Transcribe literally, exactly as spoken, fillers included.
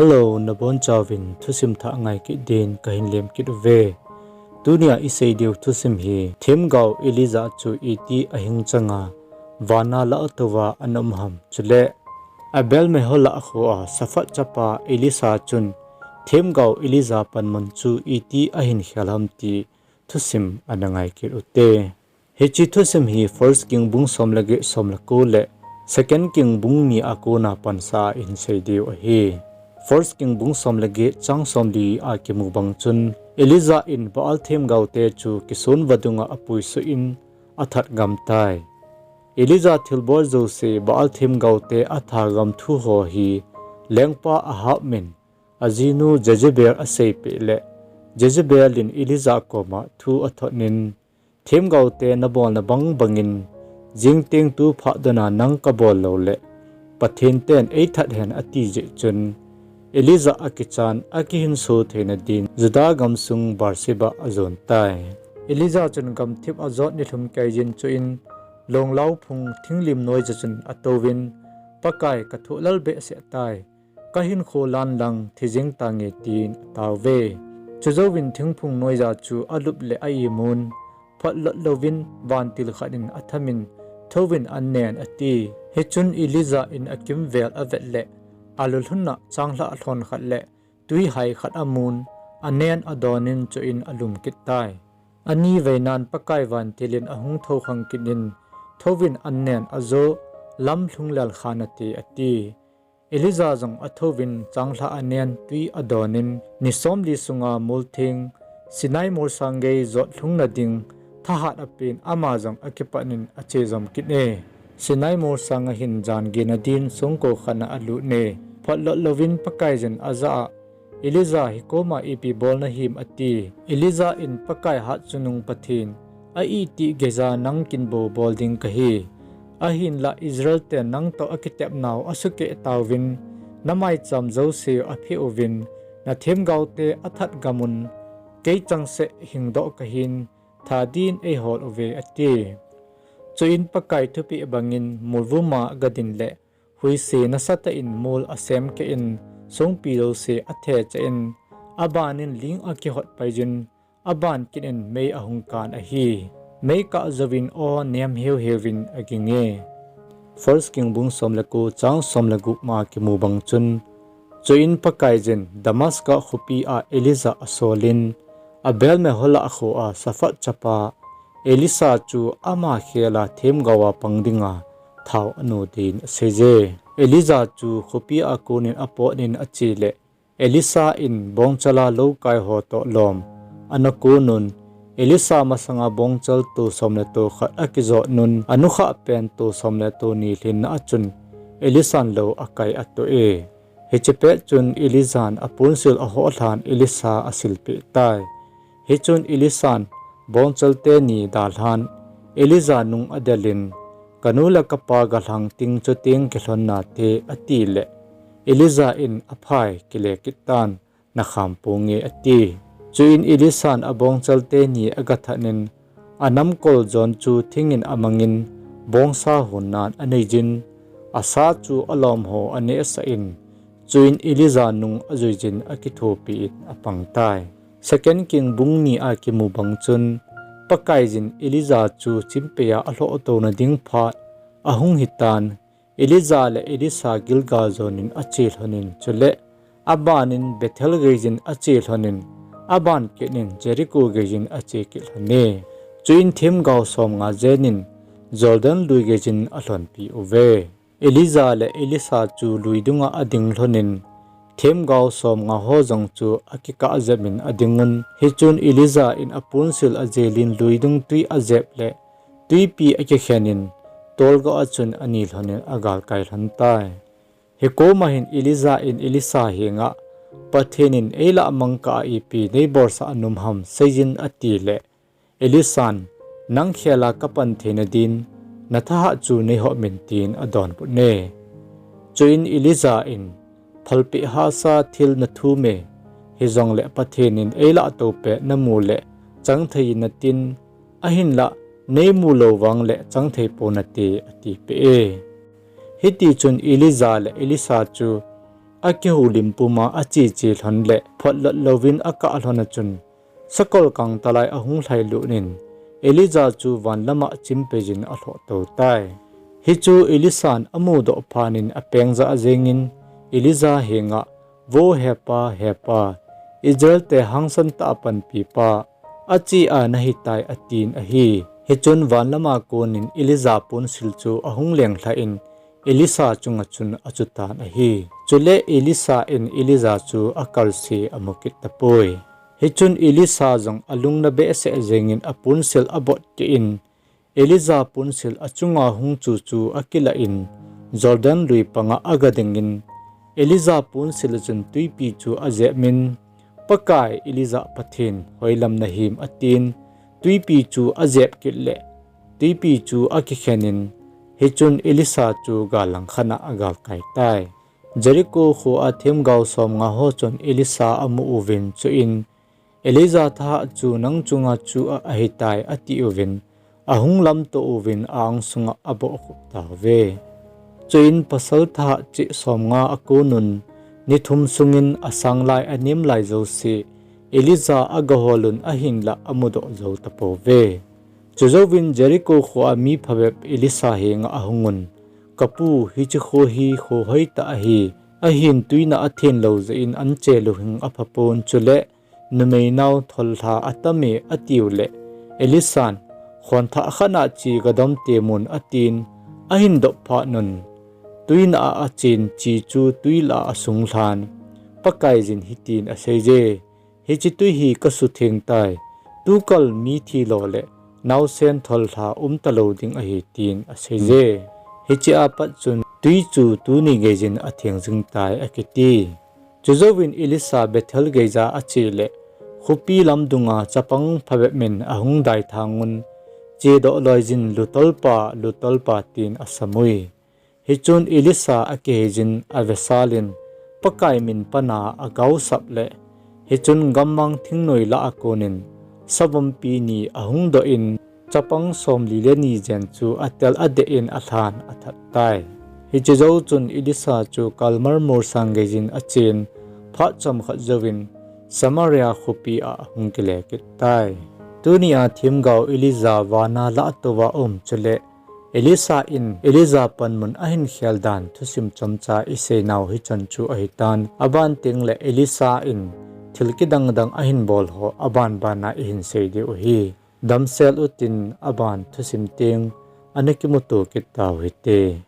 Hello, nabonchauvin thusim thah ngai kit din kahin lem kit uve. Tunia isei diu thusim hi themgao Elijah chu iti ahing changa vana lah touva ana um ham, chule Abel Meholah khoa Shaphat chapa Elisha chun themgao Elijah panmun chu iti ahin khel ham ti thusim ana ngai kit ute. Hiche thusim hi First King bung som le get, som le ko le Second King bung ni a kona pansa a ihin sei diu ahi. First King bung som le get chang somli a kimu bang chun Elijah in Baal themgaote chu kisonva dunga apuisuh in athat gam tai. Elijah thilbol jouse Baal themgaote atha gam thu ho hi lengpa Ahab min ajinu Jezebel aseipeh le Jezebel in Elijah koma thu athot in, themgaote nabolna bang bangin jingteng tu phat dona nang kabol lou le Pathen ten eithat hen ati jeh chun Elijah akichan akihinso theina din Judah gamsung Beersheba ajon tai. Elijah chun gamthip ajot nilhum keiyin chuin longlao phung thinglim noiya chun atouvin, Pakai, kathoh lal behseh tai, kahinkho lan lang thi jeng tange, tin ataove. Chujouvin thingphung noiya chu alup le a-imun, photlot louvin vantil khat in athamin, Thouvin an nen, ati. Hichun Elijah in akimvel avet le alulhunna changlhah lhon khat le twihai khat amun, anen adonin chuin alum kit tai. Ani veinan Pakai vantil in ahung thoukhang kit in, Thouvin an nen, ajo lam lhung lel khan nate, ati. Elijah jong athouvin changlhah anen twi adonin, ni somli sunga moltheng Sinai molsang gei jot lhungna ding thahat apen, ama jong akipat in ache jom kit e. Sinai molsang a hin jan gena din songko khat a alut e. Photlot louvin Pakaiyin ajah a, Elijah, hikoma ipi bol nahim, ati. Elijah in Pakai hatchungnung Pathen a-itih geija nang kinbou bol ding kahi. Ahinlah Israel ten nangtoh akitepnau asukeh tauvin, namaicham jouse apheh uvin, nathemgaote athat gamun, kei changseh hingdoh kahin, tha din eihol uve, ati. Chuin Pakai thupeh bangin molvuma agadin le huise nasatah in mol asemkeh in songpi jouse athecheh in, abanin ling akihot paiyin, aban kit in mei ahung kan ahi. Mei kah jouvin aw nem heuheuvin aging e. First King bung som le ko chang som le gup ma kimu bang chun, chuin Pakaiyin Damascus khopi a Elijah asolin, Abel Meholah khoa Shaphat chapa Elisha chu ama khela themgao a pang dinga thao anu din aseije. Elijah chu khopi a konin apotnin ache le Elisha in bongchal a loukai ho toh lom ana konun, Elisha masanga bongchal to som le to khat akijotnun, anukhah pen to som le to ni lhinna a chun Elishan lou akai atoh e. Hiche pet chun Elijah in aponsil ahoh lhan Elisha asilpeh tai. Hichun Elishan bongchal teni dalhan Elijah nung adelin, kanu le kapa galhang ting chuteng kilhon nate, ati le Elijah in aphai, kile kit tan, nakham ponge, ati. Chuin Elishan abongchal teni agathatnin, anamkol jon chu thingin amangin bongsa honnan aneiyin, asa chu alom ho anehsah in, chuin Elijah nung ajuiyin akithopi in apang tai. Second King bung ni a kimu bang chun, Pakaiyin Elijah chu chimpei a alhoh touna ding phat ahung hitan, Elijah le Elisha Gilgal jonin ache lhonin, chule abanin Bethel geiyin ache lhonin, aban kit in Jericho geiyin ache kit lhone. Chuin themgao somnga jenin Jordan lui geiyin alhonpi uve. Elijah le Elisha chu lui dunga ading lhonin, themgao somnga ho jong chu akikah jepin adingun, hichun Elijah in aponsil ajelin lui dung twi ajep le twipi akikhenin, tolgo a chun ani lhonin agalkai lhon tai. Hikoma hin Elijah in Elisha henga, Pathen in eilah mangkah a ipi neibolsah nom ham seiyin, ati le Elishan, nang khela kapan theina din nathahat chu neihopmin, tin adonbut e. Chuin Elijah in, phalpeh hahsa thil nathum e, hijongle Pathen in eilah toupet namu le changthei in natin, ahinlah neimu lou vangle changthei ponate, atipeh e. Hitichun Elijah le Elisha chu akihoulim puma acheche lhon le photlot louvin akah lhon a chun, sakol kangtalai ahung lhailut in, Elijah chu van lama chimpei jin alhoh tou tai. Hichu Elisa'n amudoh phat in apeng jah jengin, Elijah henga, Vo hepa, hepa, Israel te hangsan tah a panpipa, achea nahitai, atin ahi. Hichun van lama konin Elijah ponsil chu ahung lenglhah in, Elisa chunga chun achutan ahi. Chule Elisa in Elijah chu akalse amu kit tapoi. Hichun Elisa jong alungna behseh jengin aponsil abot keh in, Elijah ponsil achunga hung chu chu akilah in, Jordan lui panga agadingin, Elijah ponsil a chun twipi chu ajepmin, Pakai Elijah Pathen, hoilam nahim, atin, twipi chu ajep kit le, twipi chu akikhen in, hichun Elisa chu gal langkhat a agalkai tai. Jericho khoa themgao somnga ho chun Elisa amu uvin, chuin, Elijah thahat chu nang chunga chu a ahitai, atiuvin, ahung lamto uvin a-angsunga abohkhup tauve. Chuin pasal thahat cheh somnga akonun, ni thum sungin asanglai anemlai jouse, Elijah agaholun ahinlah amudoh jou tapouve. Chujouvin Jericho khoa mi phabep Elisa henga ahungun, Kapu, hiche kho hi kho hoitah ahi, ahin twina athenlou jeh in anche lou hing aphapon, chule numeinao thollha atame, atiuleh, Elisa'n, Khonthah khat a che gadom temun, atin, ahin dop phatnun, twina a achen che chu twi lah a asunglhan, Pakaiyin hitin aseije, Hiche twi hi kasutheng tai, tukal mi thilo le naosen thollha umtalou ding ahi, tin aseije. Hichea pat chun twi chu tuni geiyin atheng jing tai, akiti. Chujouvin Elisa Bethel geija ache le, khopi lamdunga chapang phabep min ahung daithangun, Chedoh loiyin, lutolpa, lutolpa, tin asamui. Hichun Elisa akiheiyin avesalin, Pakai min pana agaosap le, hichun gammang thingnoi lah a konin, savompi ni ahung doh in, chapang somli le ni jen chu atel adeh in alhan athat tai. Hiche jou chun Elisa chu Karmel molsang geiyin achen, phat chomkhat jouvin Samaria khopi a ahung kile kit tai. Tunia themgao Elijah vana lahtouva um chule, Elisa in Elijah panmun ahin khel dan thusim chomcha iseinau hichan chu ahitan, aban tengle Elisa in thil kidang dang ahin bol ho aban bana ihin sei diu ahi. Damsel utin aban thusim teng ana kimuto kit tau hite.